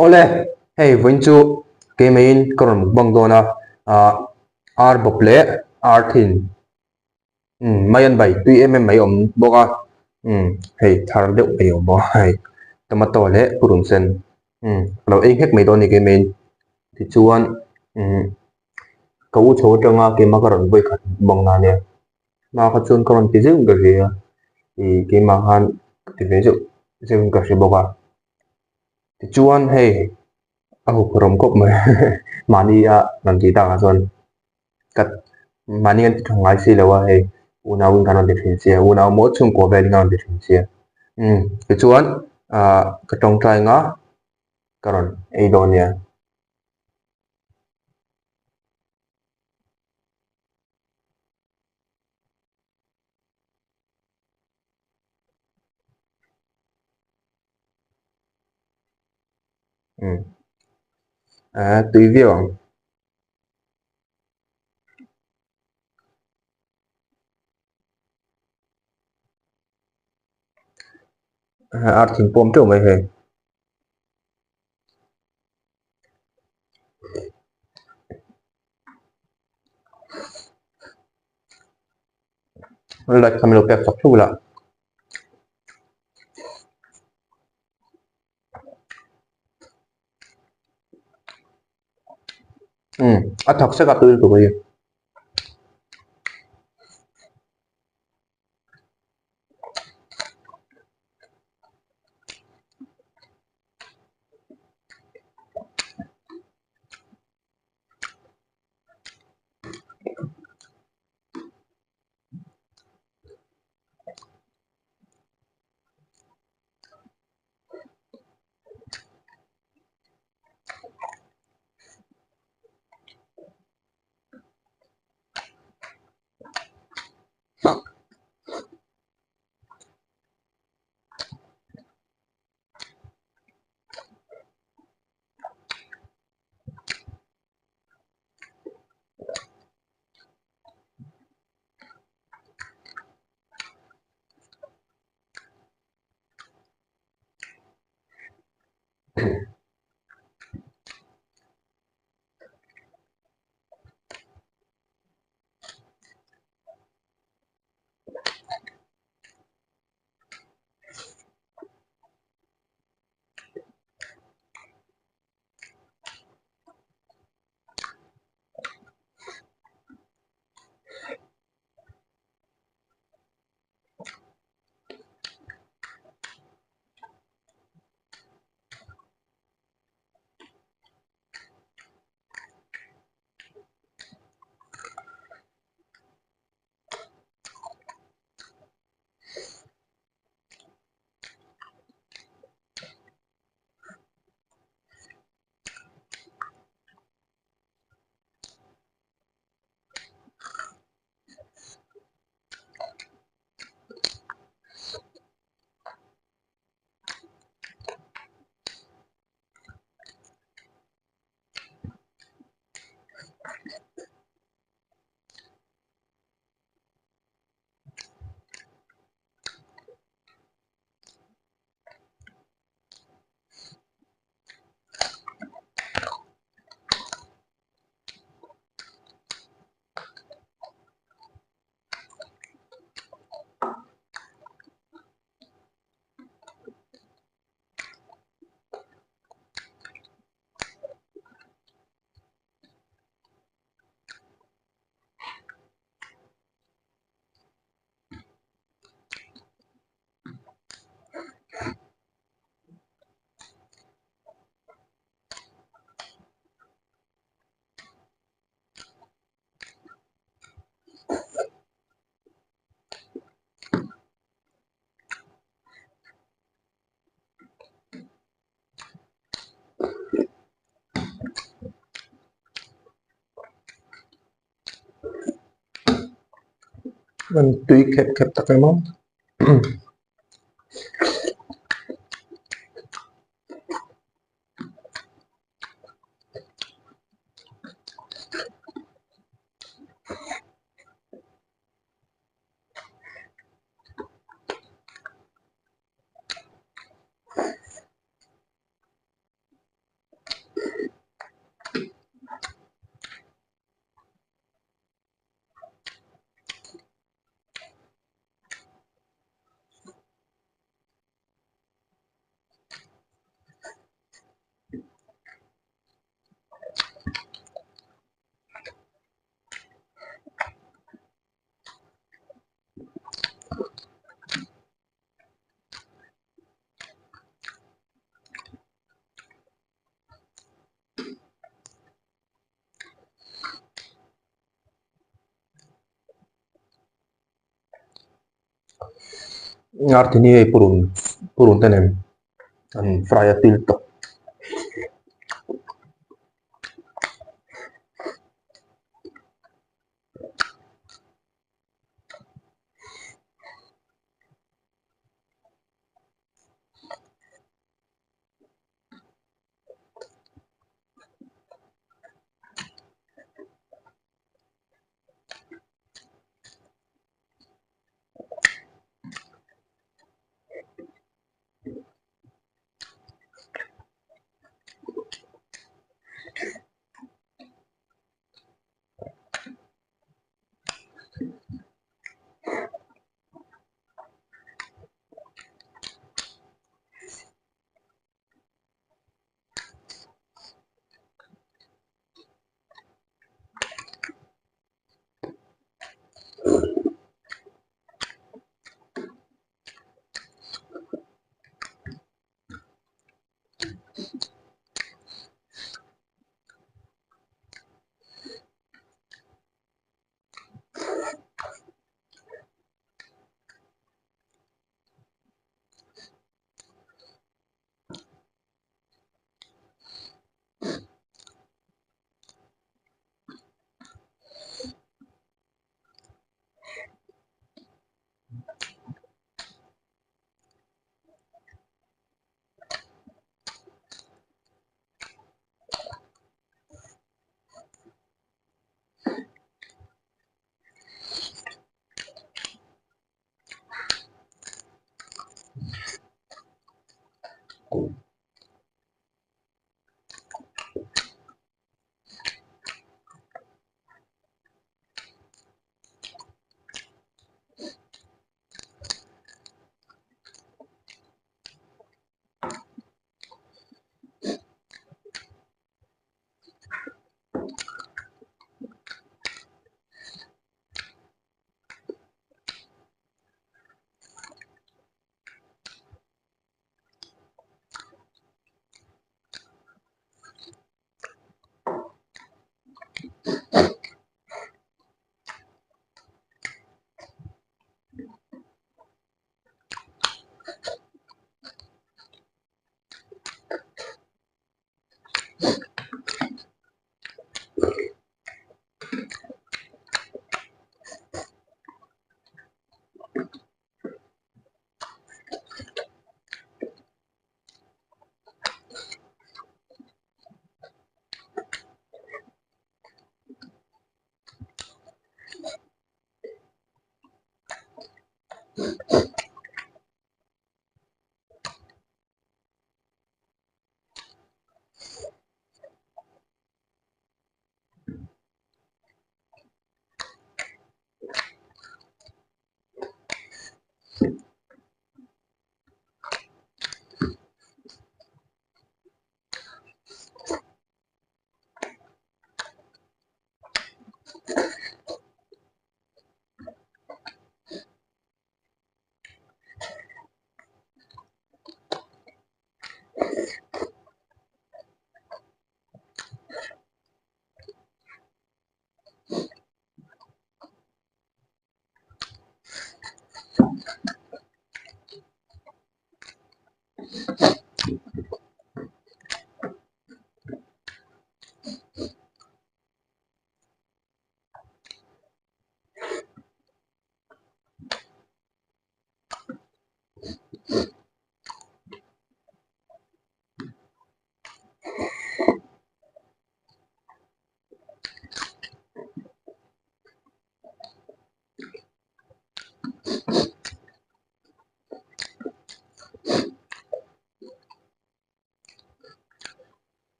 Awle, hei vawiin chu keimaiin ka rawn mukbang dawn a, ah ar bawp leh ar thin umm mai an bai tui em em mai awm bawk a, umm hei thar deuh mai awm bawk a hei tomato leh purun sen umm ka lo ei nghek mai dawn a ni keimaiin tichuan umm ka u chho atanga keimah ka rawn vawi khat mukbang na ania hma kha chuan ka rawn ti zeuh in ka hria ih keimah khan ka ti ve zeuh zeuh in ka hre bawk a. Tichuan hei a huphurhawm khawp mai mahni a rawn tih takah chuan ka mahni an ti tha ngai si lo a hei unau in kan rawn ti thin sia unau maw chhungkua velin an rawn ti thin sia umm tichuan ah ka tawngtai anga ka rawn ei dawn nia. Umm ah tui viau ang. Ar thing pawm teuh mai hei. Like kha min lo pek chak theuh la. Umm a thak sek a tui lutuk a hi. An tui khep khep tak em a. Ar thin hi hei purun purun te nen an fry a tui lutuk.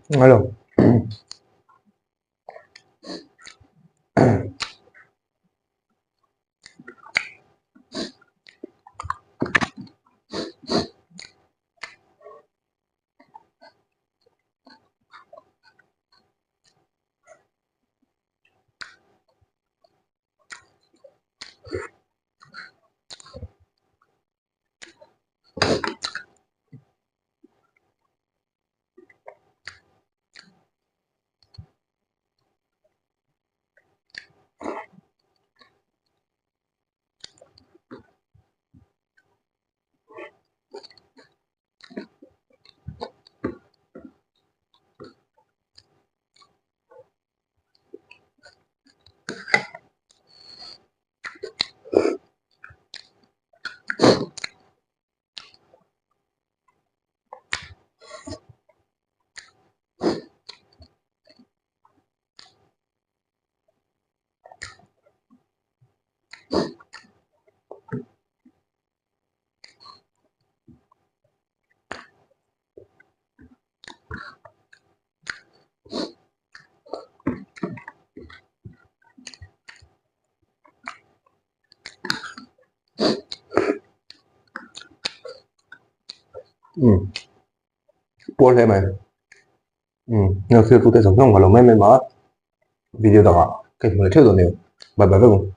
Hello. Um puar hle mai um heng thil tute zawng zawng ka lo mai mai mah a video dangah ka inhmu leh theuh dawn nia bye bye vek ang.